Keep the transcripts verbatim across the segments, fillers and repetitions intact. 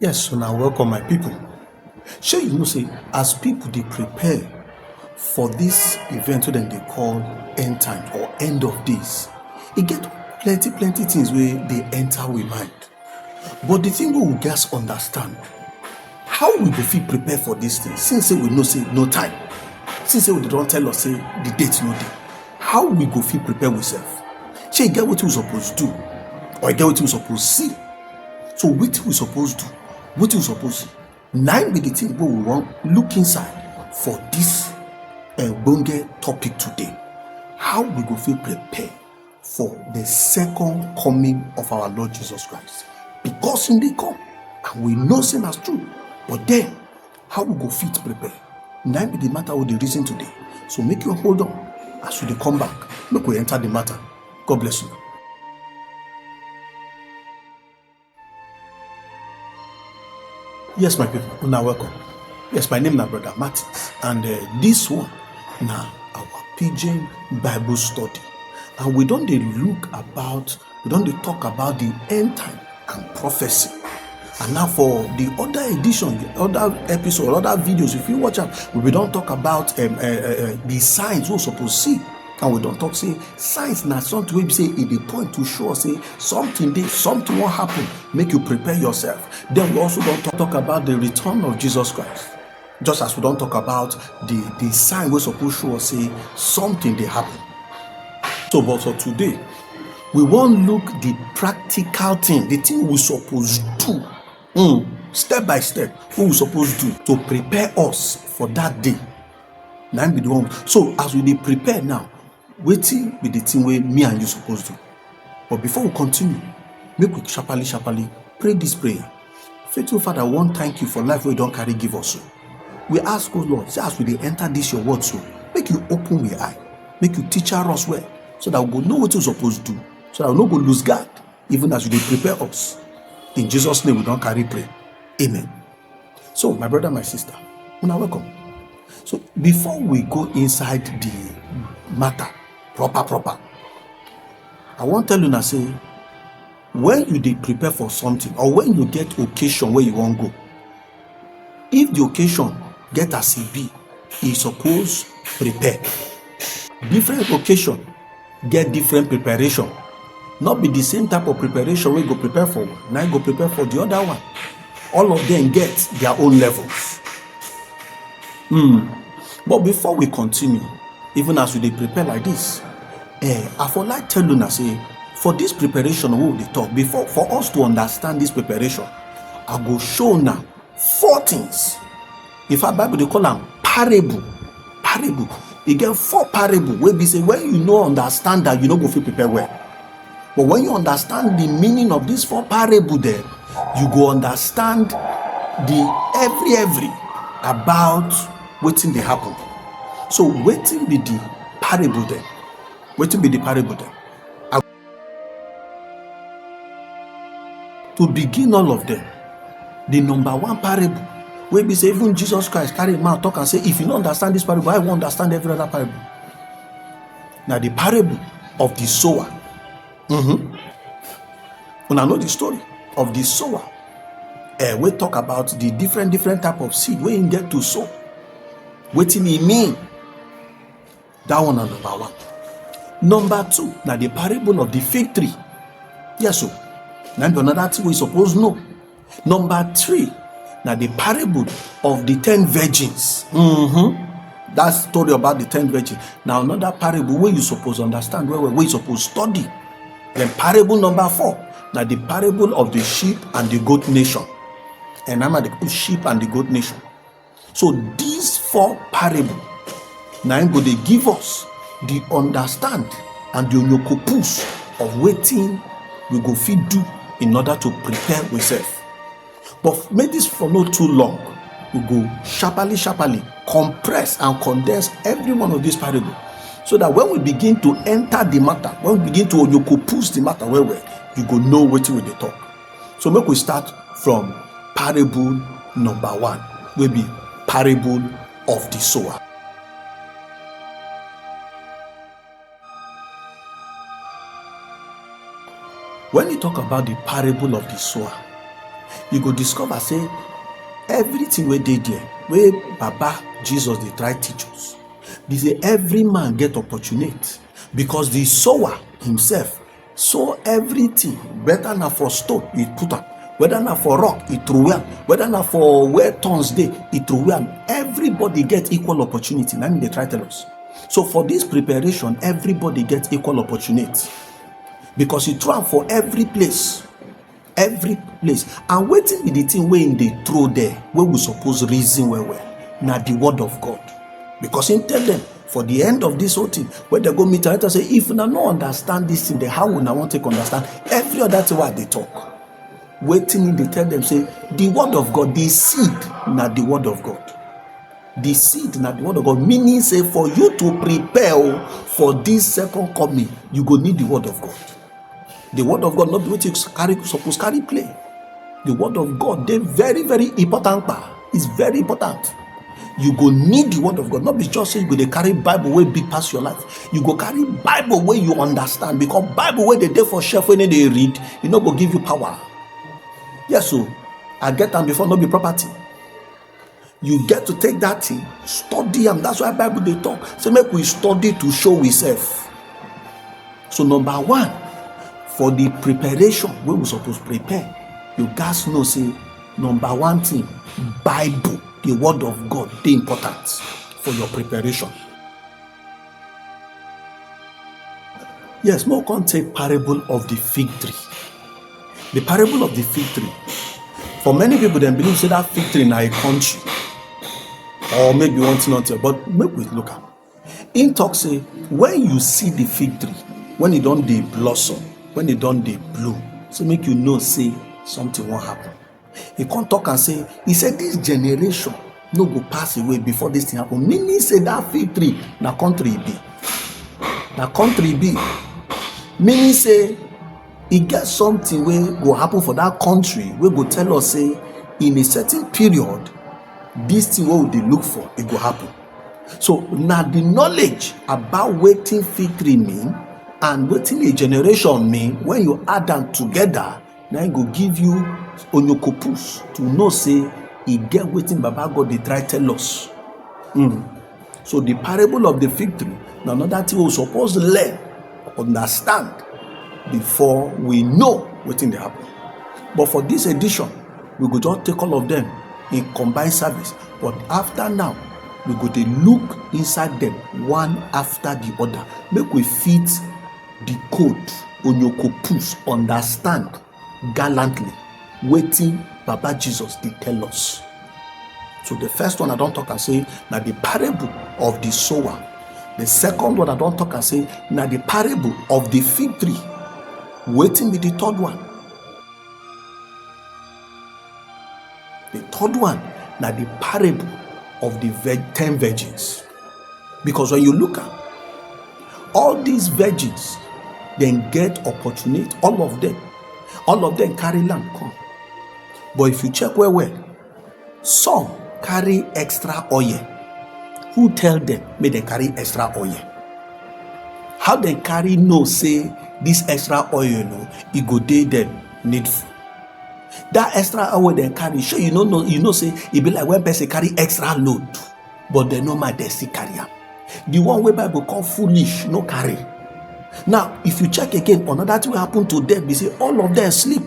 Yes, so now welcome, my people. Shey you know say as people dey prepare for this event wey dem dey call end time or end of days, e get plenty plenty things wey dey enter we mind. But the thing wey we gats understand, how we go fit prepare for this thing since say we know say no time, since say we don tell us say the date no dey. How we go fit prepare we sef? Shey e get wetin we suppose do, or e get wetin we suppose see? So wetin we suppose do, wetin we suppose see, na im be the thing wey we wan look inside for this ogbonge topic today. How we go fit prepare for the second coming of our Lord Jesus Christ? Because him dey come, and we know say na true. But then, how we go fit prepare? Na im be the matter we dey reason today. So make you hold on as we dey come back. Make we enter the matter. God bless you. Yes, my people, una welcome. Yes, my name na Brother Martins, and uh, this one na our Pidgin Bible study. And we don dey look about, we don dey talk about the end time and prophecy. And now for the other edition, the other episode, other videos, if you watch am, we bin don talk about um, uh, uh, uh, the signs wey we suppose see. And we don talk say signs na something wey be say e dey point to show us say something dey, something wan happen. Make you prepare yourself. Then we also don talk, talk about the return of Jesus Christ. Just as we don talk about the, the sign wey suppose show us say something dey happen. So, but for today, we wan look the practical thing, the thing we suppose do, mm, step by step, wey we suppose do to prepare us for that day. Na im be the one. So, as we dey prepare now, wetin be the thing wey me and you suppose do? But before we continue, make we sharply, sharply pray this prayer. Faithful Father, we wan thank you for life wey you don carry give us. So we ask, oh Lord, say as we dey enter this your word, so make you open we eye, make you teach us well, so that we go know wetin we suppose do, so that we no go lose guard, even as you dey prepare us. In Jesus' name we don carry pray. Amen. So, my brother, my sister, una welcome. So, before we go inside the matter proper, proper, I wan tell una say, when you dey prepare for something or when you get occasion wey you wan go, if the occasion get as e be, e suppose prepare. Different occasion get different preparation. No be the same type of preparation wey go prepare for one, na im go prepare for the other one. All of them get their own levels. Hmm. But before we continue, even as we dey prepare like this, eh, I for like tell una say, for this preparation wey we dey talk, before, for us to understand this preparation, I go show una four things. In fact, Bible dey call am parable. Parable. E get four parable wey be say when you no understand that, you no go fit prepare well. But when you understand the meaning of these four parable dem, you go understand the every, every about wetin dey happen. So wetin be the parable dem? Wetin be the parable dem? To begin all of them, the number one parable wey be say even Jesus Christ carry mouth talk and say, if you no understand this parable, I wan understand every other parable. Na the parable of the sower. Mm-hmm. Una know the story of the sower, eh, wey talk about the different, different type of seed wey him get to sow. Wetin e mean? That one na number one. Number two na the parable of the fig tree. Yes, so na be another thing we suppose know. Number three na the parable of the ten virgins. Mm-hmm. That story about the ten virgins na another parable wey you suppose understand well well, wey you suppose study. Then parable number four na the parable of the sheep and the goat nation. And I'm at the sheep and the goat nation. So these four parable na im go dey give us the understand and the onyokopus of wetin we go fit do in order to prepare we sef. But make this for no too long, we go sharply, sharply compress and condense every one of these parable, so that when we begin to enter the matter, when we begin to onyokopus the matter well well, you go know wetin we dey talk. So make we start from parable number one, wey be parable of the sower. When you talk about the parable of the sower, you go discover say everything wey dey there, wey Baba Jesus dey try teach us, be say every man get opportunity, because the sower himself sow everything, whether na for stone, he put am, whether na for rock, he throw am, whether na for where thorns dey, he throw am. Everybody get equal opportunity. Na im dey try tell us. So for this preparation, everybody get equal opportunity, because he throw am for every place. Every place. And wetin be the thing wey im dey throw there, wey we suppose reason well well? Na the word of God. Because im tell them, for the end of this whole thing, when they go meet am, he say, if una no understand this thing, then how una wan take understand every other thing wey I dey talk? Wetin im dey tell them, say the word of God, the seed na the word of God. The seed na the word of God, meaning say for you to prepare o for this second coming, you go need the word of God. The word of God no be wetin you carry, suppose carry play. The word of God dey very, very important kpa. It's very important. You go need the word of God. No be just say you go dey carry Bible wey big pass your life. You go carry Bible wey you understand, because Bible wey dey dey for shelf wey no dey read, e no go give you power. Yes o, I get am before, no be property. You get to take that thing, study am. That's why Bible dey talk say make we study to show we self. So number one, for the preparation wey we suppose prepare, you gats know say number one thing, Bible, the word of God, dey important for your preparation. Yes, make we come take parable of the fig tree. The parable of the fig tree. For many people, dem believe say that fig tree na a country, or maybe one thing or the other. But make we look am. Im talk say, when you see the fig tree, when e don dey blossom, when e don dey bloom, so make you know say something wan happen. He come talk am say, he say, this generation no go pass away before this thing happen. Meaning say that fig tree na country e be. Na country e be. Meaning say e get something wey go happen for that country wey go tell us say in a certain period, this thing wey we dey look for, e go happen. So na the knowledge about wetin fig tree mean and wetin a generation mean, when you add am together, na im go give you onyokopus to know say e get wetin Baba God dey try tell us. Mm. So the parable of the fig tree na another thing we suppose learn, understand, before we know wetin dey happen. But for this edition, we go just take all of them in combined service. But after now, we go dey look inside them one after the other. Make we fit decode, onyokopus, understand gallantly wetin Baba Jesus dey tell us. So the first one I don talk am say na the parable of the sower. The second one I don talk am say na the parable of the fig tree. Wetin be the third one? The third one na the parable of the vir-, ten virgins. Because when you look am, all these virgins, dem get opportunity, all of them, all of them carry lamb come. But if you check well well, some carry extra oil. Who tell them make dem carry extra oil? How dem carry know say this extra oil, no, e go dey them needful? That extra oil dem carry, shey you no know, you know say e be like when person carry extra load, but dem no mind, dem still carry am. The one wey Bible call foolish no carry. Now, if you check again, another thing wey happen to them be say all of them sleep.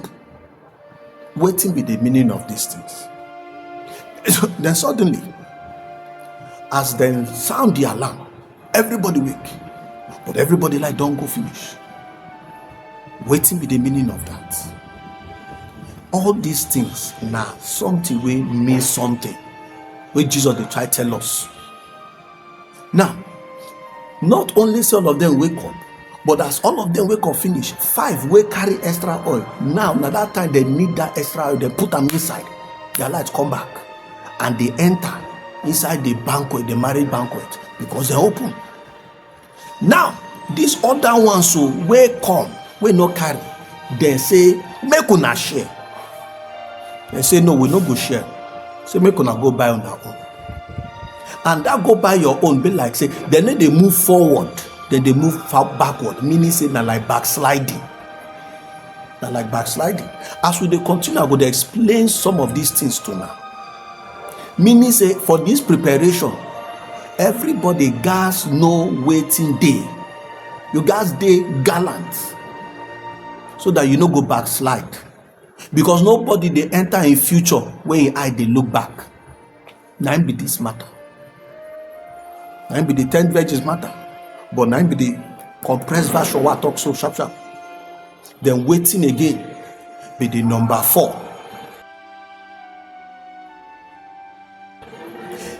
Wetin be the meaning of these things? Then suddenly, as dem sound the alarm, everybody wake, but everybody light don go finish. Wetin be the meaning of that? All these things na something wey mean something, wey Jesus dey try tell us. Now, not only say all of them wake up, but as all of them wake up finish, five wey carry extra oil, now na that time dem need that extra oil, dem put am inside, their light come back, and dem enter inside the banquet, the marriage banquet, because dem open. Now, these other ones so wey come, wey no carry, dem say, make una share. Dem say, no, we no go share. Say, make una go buy una own. And that go buy your own be like say dem no dey move forward, dem dey move fa-, backward, meaning say na like backsliding. Na like backsliding. As we dey continue, I go dey explain some of these things to now. Meaning say for this preparation, everybody gats know wetin dey. You gats dey gallant so that you no go backslide. Because nobody dey enter in future when him eye dey look back. Na im be this matter. Na im be the ten virgins matter. But na im be the compressed version wey I talk so sharp sharp. Then wetin again be the number four?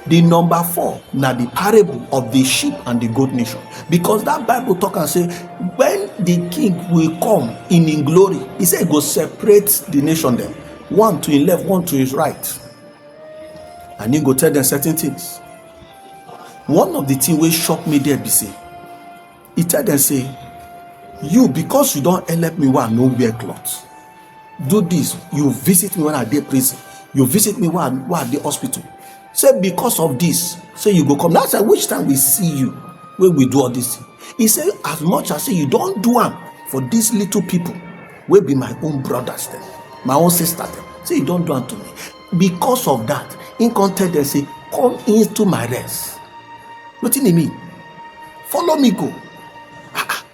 The number four na the parable of the sheep and the goat nation. Because that Bible talk and say, when the king will come in in glory, he said he go separate the nation them. One to his left, one to his right. And he go tell them certain things. One of the things wey shock me there be say, he tell them say, you, because you don help me wey I no wear cloth, do this, you visit me when I dey prison, you visit me when I, when I dey hospital. Say because of this, say you go come. That's why which time we see you, when we do all this thing. He say, as much as say you don do am for these little people, wey be my own brothers them, my own sisters them, say you don do am to me. Because of that, he come tell them say, come into my rest. Wetin e mean? Follow me go. Ah, ah.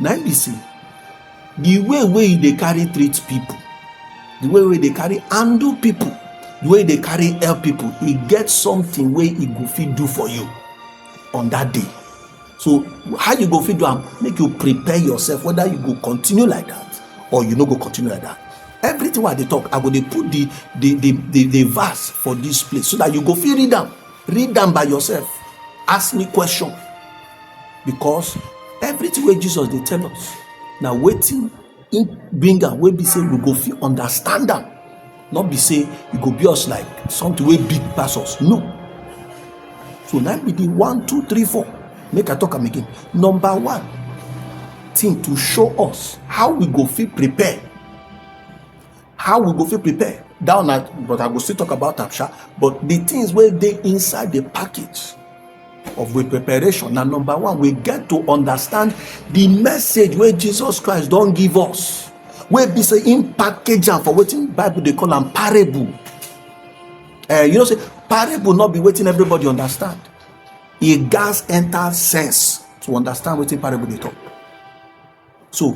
Na im be say, the way wey you dey carry treat people, the way wey dey carry handle people, the way dey carry help people, e get something wey e go fit do for you on that day. So how you go fit do am? Make you prepare yourself whether you go continue like that or you no go continue like that. Everything wey I dey talk, I go dey put the the the the, the verse for this place so that you go fit read am, read am by yourself, ask me question, because everything wey Jesus dey tell us na wetin he bring am, wey be say we go fit understand am, not be say e go be us like something wey big pass us. No. So na be the one, two, three, four. Make I talk am again. Number one thing to show us how we go fit prepare. How we go fit prepare? That one, but I go still talk about am sha. But the things wey dey inside the package of we preparation, na number one, we get to understand the message wey Jesus Christ don give us, wey be say im package am for wetin Bible dey call am parable. Eh, you know say parable no be wetin everybody understand. E gats enter sense to understand wetin parable dey talk. So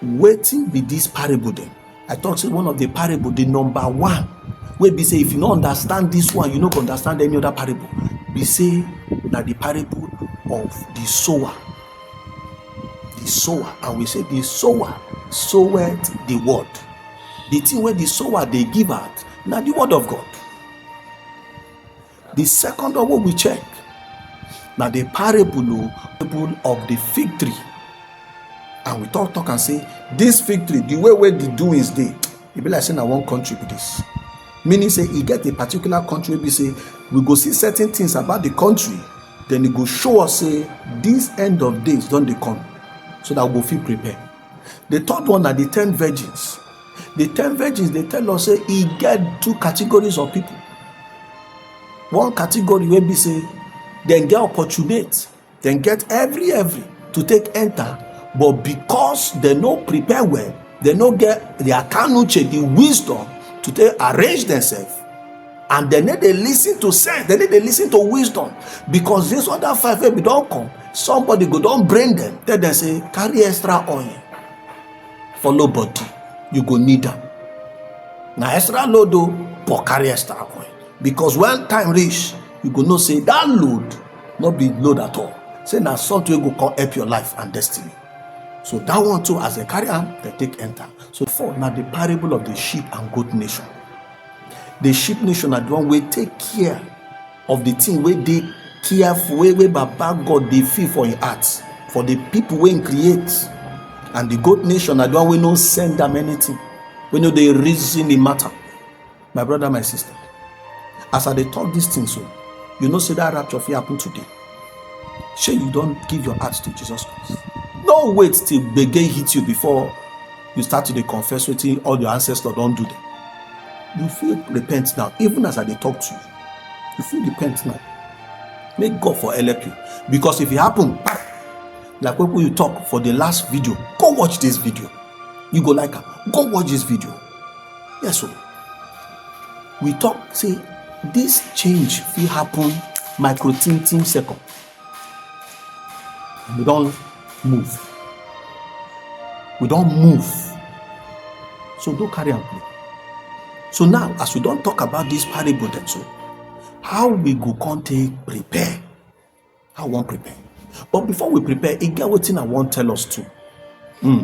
wetin be this parable then? I talk say one of the parable, the number one, wey be say if you no understand this one, you no go understand any other parable. Be say na the parable of the sower. The sower, and we say the sower soweth the word. The thing wey the sower dey give out na the word of God. The second one wey we check na the parable o, parable of the fig tree. And we talk talk and say, this fig tree, the way wey the doings dey, e be like say na one country be this. Meaning say e get a particular country wey be say we go see certain things about the country, then e go show us say this end of days don dey come, so that we go fit prepare. The third one na the ten virgins. The ten virgins dey tell us say e get two categories of people. One category wey be say dem get opportunity, dem get every every to take enter, but because dem no prepare well, dem no get the akanuche, the wisdom to take arrange themselves, and dem no dey listen to sense, dem no dey listen to wisdom, because this other five wey be don come, somebody go don brain dem, tell dem say, carry extra oil, follow body, you go need am. Na extra load o, but carry extra oil, because when time reach, you go know say that load no be load at all. Say na something wey go come help your life and destiny. So that one too, as dem carry am, dem take enter. So four na the parable of the sheep and goat nation. The sheep nation na the one wey take care of the thing wey dey careful, wey wey Baba God dey feel for im heart, for the people wey im create. And the goat nation na the one wey no send am anything, wey no dey reason the matter. My brother, my sister, as I dey talk this thing so, you know say that rapture fit happen today. Shey you don give your heart to Jesus Christ? No wait till gbege hit you before you start to dey confess wetin all your ancestors don do dem. You fit repent now, even as I dey talk to you. You fit repent now. Make God for help you. Because if e happen, like wetin you talk for the last video, go watch this video. You go like am. Go watch this video. Yes o. We talk say this change fit happen micro tintin second. We don move. We don move. So no carry am play. So now, as we don talk about this parable dem so, how we go come take prepare? How we wan prepare? But before we prepare, e get wetin I wan tell us too. Hmm.